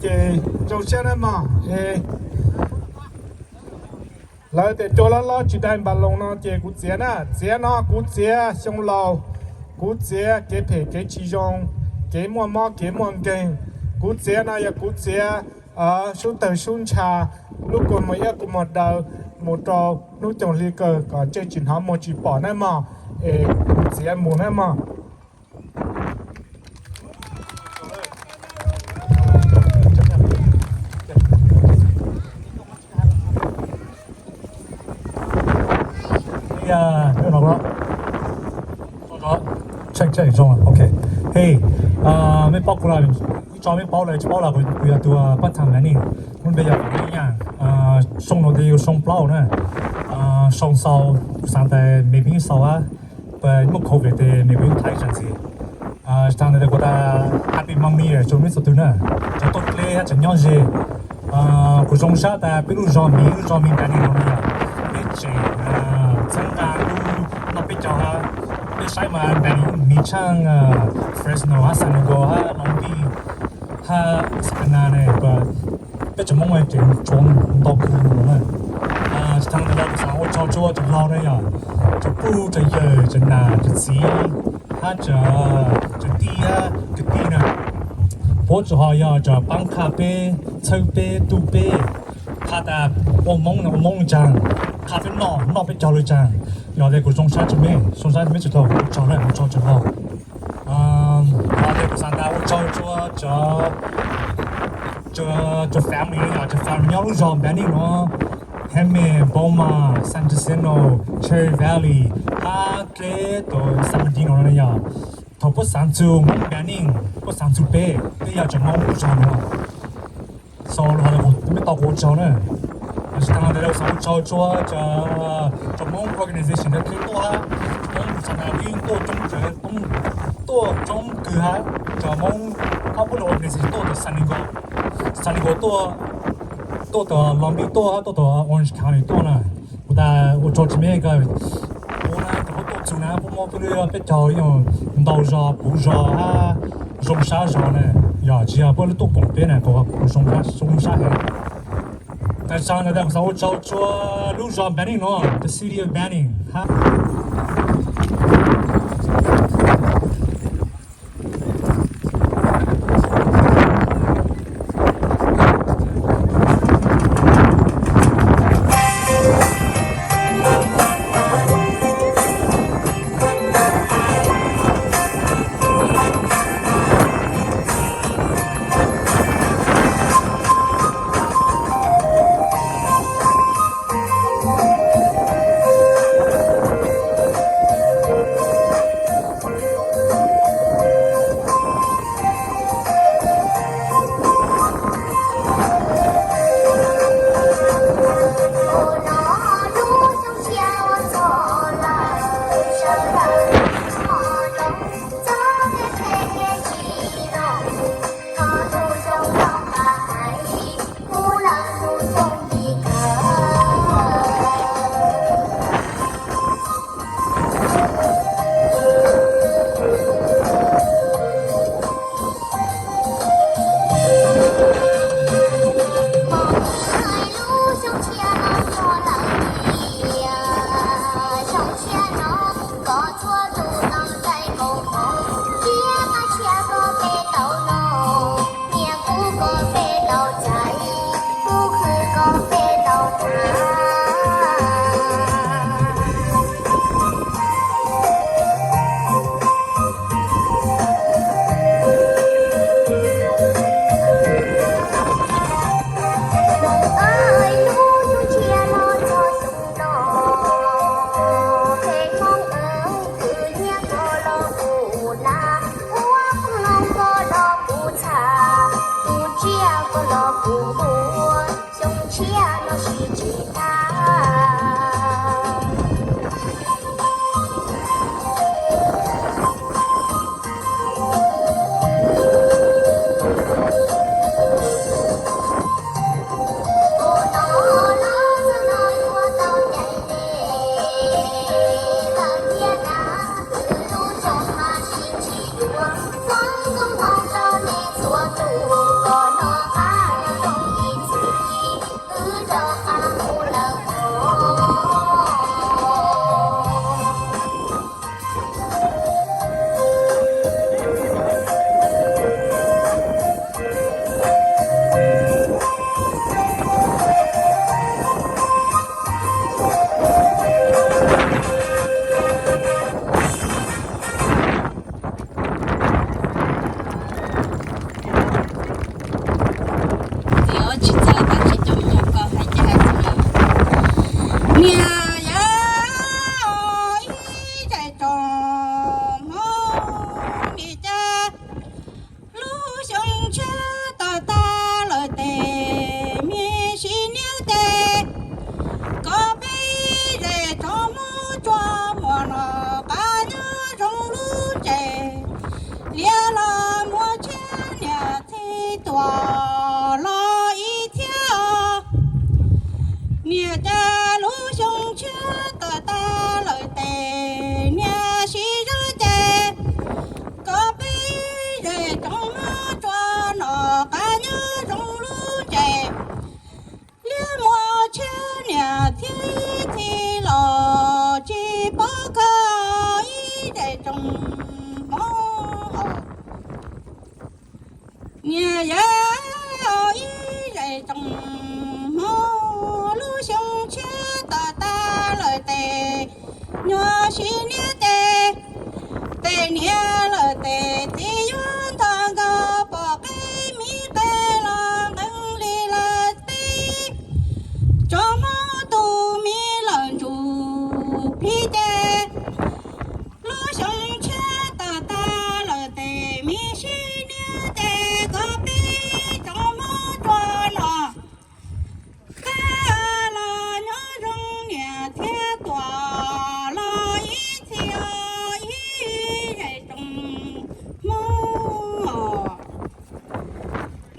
Ces zoo siab na mog. Lawv tias cua lob lob tsis dai npas loos no ces kuv txiav na, txiav no kuv txiav xyoo laus, kuv txiav kev phem kev tsis zoo, kev muaj mob kev muaj nkeeg, kuv txiav no yog kuv txiav sub tawg sub ntsha, lub kua muag iab kua muag daw mus rau hnub coog hli kawg kom ntsej tsis hnov muag tsis pom na mog, es kuv txiav mus na mog. Check check, zoo, ok. Hey, mej paub kuv lawm, ib tsoom mej paub lawm tsis paub los kuv yog tus pab thaam Manning, kuv npe yog Vam Lis Yaj. Xyoo no ces yog xyoo plaub na, xyoo xaus kuv xaav tas me pib xaus hab, puas muaj covid tes me pib thaiv tsaam ntxiv. Thaam ntawd kuv tas happy Mom Year rua mej txhua tug na, cov tuaj dleb hab tseem nyob ze. Kuv zoo sab tas peb lub zog miv, lub zog miv Manning no yog peb tseem txhawb nqa lub noj peb caug hab. Peb saib mas Manning miv tshaaj Fresno hab San Diego hab Long Beach hab Sacramento ne, peb tseem Moob tseem tshuav ntau kws no na. Tsis tas ntawd los kuv xaav ua tsaug tsua cov laug na yog cov pug cov yawm cov nam cov txiv hab cov kwv tij hab kwv tij na, puab tsuas ho yog cov paab qha peb, txhawb peb, tu peb, qha tas ua Moob no ua Moob le caag, qha peb noj, noj peb caug le caag. Yog le kuv zoo sab tsua mej, zoo sab tsua mej txhua tug, ua tsaug na, ua tsaug cov laug. Yog le kuv xaav tas ua tsaug tsua cov family, cov family nyob lub zog Manning no, Hammond, Beaumont, San Jacinto, Cherry Valley, hab dleb tus San Bernardino no yog thaum puab xaav txug Moob Manning, puab xaav txug peb, peb yog cov Moob lub zog no. So los kuv mej tau kuv ua tsaug na. Tsis tas ntawd los xaav ua tsaug tsua cov Moob organization ntawd tuaj hab, Moob xaav tas peb tuaj coob, tuaj coob kws hab, cov Moob hab puab lub organization tuaj tom San Diego, San Diego tuaj, tuaj tom Long Beach tuaj hab tuaj tom Orange County tuaj na. Kuv tas ua tsaug tsua mej kawg, puab na thaum puab tuaj txug na puab muab puab lub peb caug ntau zog puv zog hab zoo sab zog na. Yog tsis yog puab lub tuaj koom peb na kuv zoo sab heev. Tsis tas ntawd kuv xaav ua tsaug tsua lub zog Manning no, the city of Manning hab Tuaj los ib txhiab os, niam, cas lub xyoo tshiab tawm tas lawm tes niam sib zog ces, koj peb zej tsoom mloog tsuas nom qab nyob zoo lub ntsej liab muag tshiab niam txhiab ib txhis los tsis paub koj ib zej tsoom hmoob. Niam yawm ib zej tsoom hmoob, lub xyoo tshiab tawm tas lawm tes nyuag sim niab ces, tes niam lawm tes txiv yuav ntog nkaus pom qe miv qe los nqeeb li lawm teb. Tsoom hmoob tus miv lawm ntsuj plig ces, lub xyoo tshiab tawm tas lawm tes miv sib niab ces koj peb tsoom hmoob tsuas nom qab los nyob zoo niam txhiab tuaj los ib txhis os ib zej tsoom hmoob.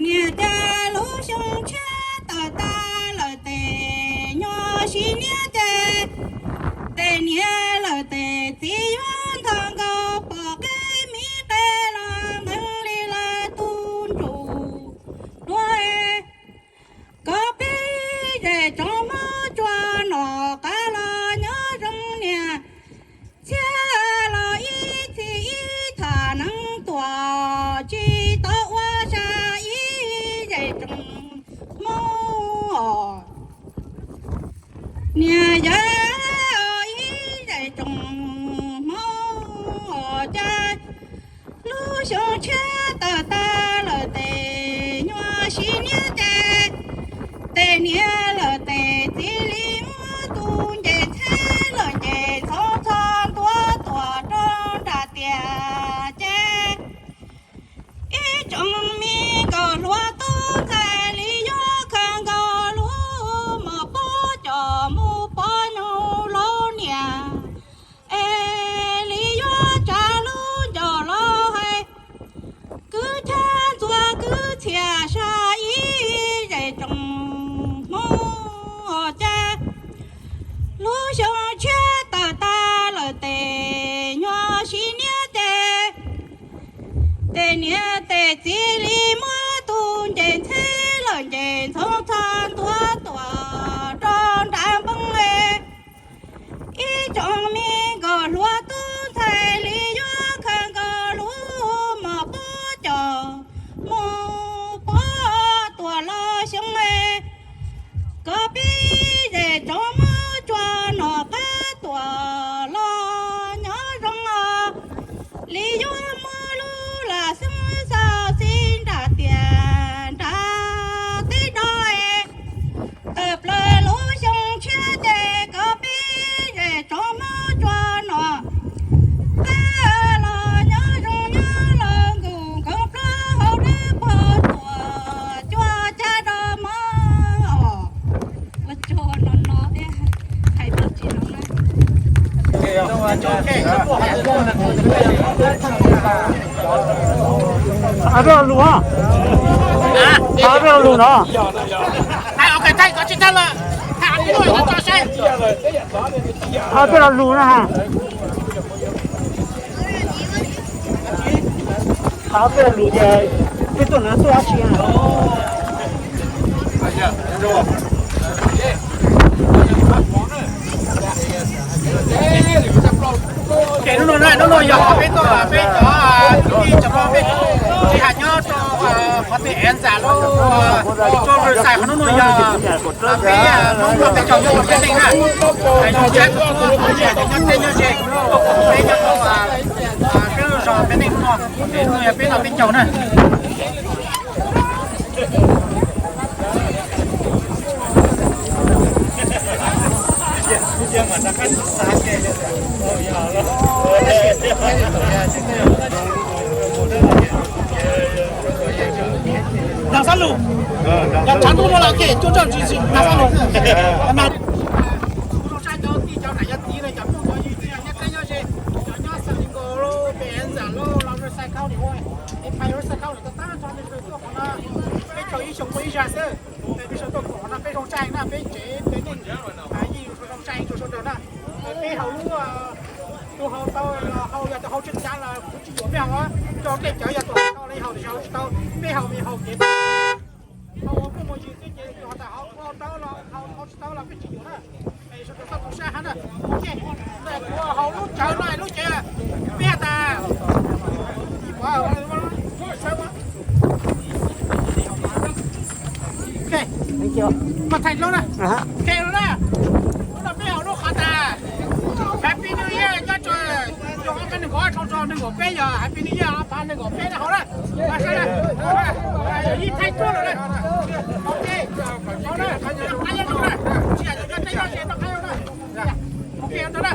Niam, cas lub xyoo tshiab tawm tas lawm tes nyuag sim niab ces, tes niam lawm tes txiv yuav ntog nkaus pom qe miv qe los nqeeb li lawm tus ntsuj duav. Koj peb zej tsoom hmoob tsuas nom qab los nyob zoo niam txhiab los ib txhis ib tham neeb tuaj tsis tau ua sa ib zej tsoom hmoob. Niam yawm ib zej tsoom hmoob, cas lub xyoo tshiab tawm tas lawm tes nyuag sim niab ces, tes niam lawm tes txiv li muab tus nce ntxheb lawm nce ntxhov txho ntuav tuaj rau nram tiaj ces, ib tsoom me nkauj hluas tub ntxhais li yuav khaws nkaus lub mos pob cos mus pov nyoog laus niam, es li yuav tsa lub ncauj los hais kwv chab ntxuav kwv txhiaj sa ib zej tsoom hmoob. Cas lub xyoo tshiab tawm tas lawm tes nyuag sim niab ces, tes niam tes txiv li muab tus nce ntxheb lawm nce ntxhov txho ntuav tuaj rau nram npoo es, ib tsoom me nkauj hluas tub ntxhais li yuav khaws nkaus lub mos pob cos mus pov tuaj los xyoo es, koj peb zej tsoom hmoob tsuas nom qab tuaj los nyob zoo os, li yuav muab lub lam xeeb xauj xib nram tiaj nram teb no es, tawm plaws lub xyoo tshiab ces koj peb zej tsoom hmoob tsuas nom qab los nyob zoo nyob los nkuj nkoos plab hau dawb paug tuaj cuag cab rau mov os. Ua tsaug no no thiab, hais tau tsis no na. Hais peb lo lus, hais peb lo lus no. Hais peb lo lus na. Hais peb lo lus ces peb tuaj no tuaj dab tsi na? Ces hnub no na, hnub no yog peb tuaj peb cov kwv tij cov pog peb tsis hais nyob rau qhov twg es ntxam lub tso lws xais qhov hnub no yog peb hnub no peb caug nyob rau peb neej na. Yog tshab tus tub tsis hais nyob teb nyob ze, peb nyob rau peb lub zos peb neej hnub no, es hnub no yog peb no peb caug na. Nram Xab Lus, nram tshav ntuj no los ces cuaj caum tsib nram Xab Lus. Kuv zoo saib cov tij cov nam cov txiv no, cov phooj cov ywg nyob teb nyob ze, cov nyob San Diego los, Phoenix los, los Riverside County, Phoenix Riverside County, tuaj tag nrho tuaj qhov no. Xyoo muaj ib zag xwb, peb sawv tuaj koom no peb zoo tsees na, peb tsev peb neej yeej zoo tsees rau sawv daws na. Peb haus lub, tus haus tau los haus, yog tus haus tsis tau los kuv tsis yuam peb haus, coj tej cawv yog tus haus tau los haus, tus haus tsis tau peb haus, peb haus kev haus muaj mus yws xwb ces tus haus tau los haus, tsis tau los peb tsis yuam na. Sawv daws txhob tu siab hab na. Kuv haus lub tsawv no lub tsev peb tas Koj thaij lub na. Ok lawm na. Lub no peb haus lub qhov tas Happy New Year nyob rau xyoo ob peb nees nkaum ob rau nees nkaum peb, yog Happy New Year ob phav nees nkaum peb na, haus na. Yog ib thaij tuaj lawm na. Ok, haus na, qab nyob no na. Tsis yam yus cov teb yog tsis tau qab nyob na. Ok, tau na.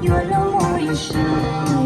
yuav luag muaj ib siab.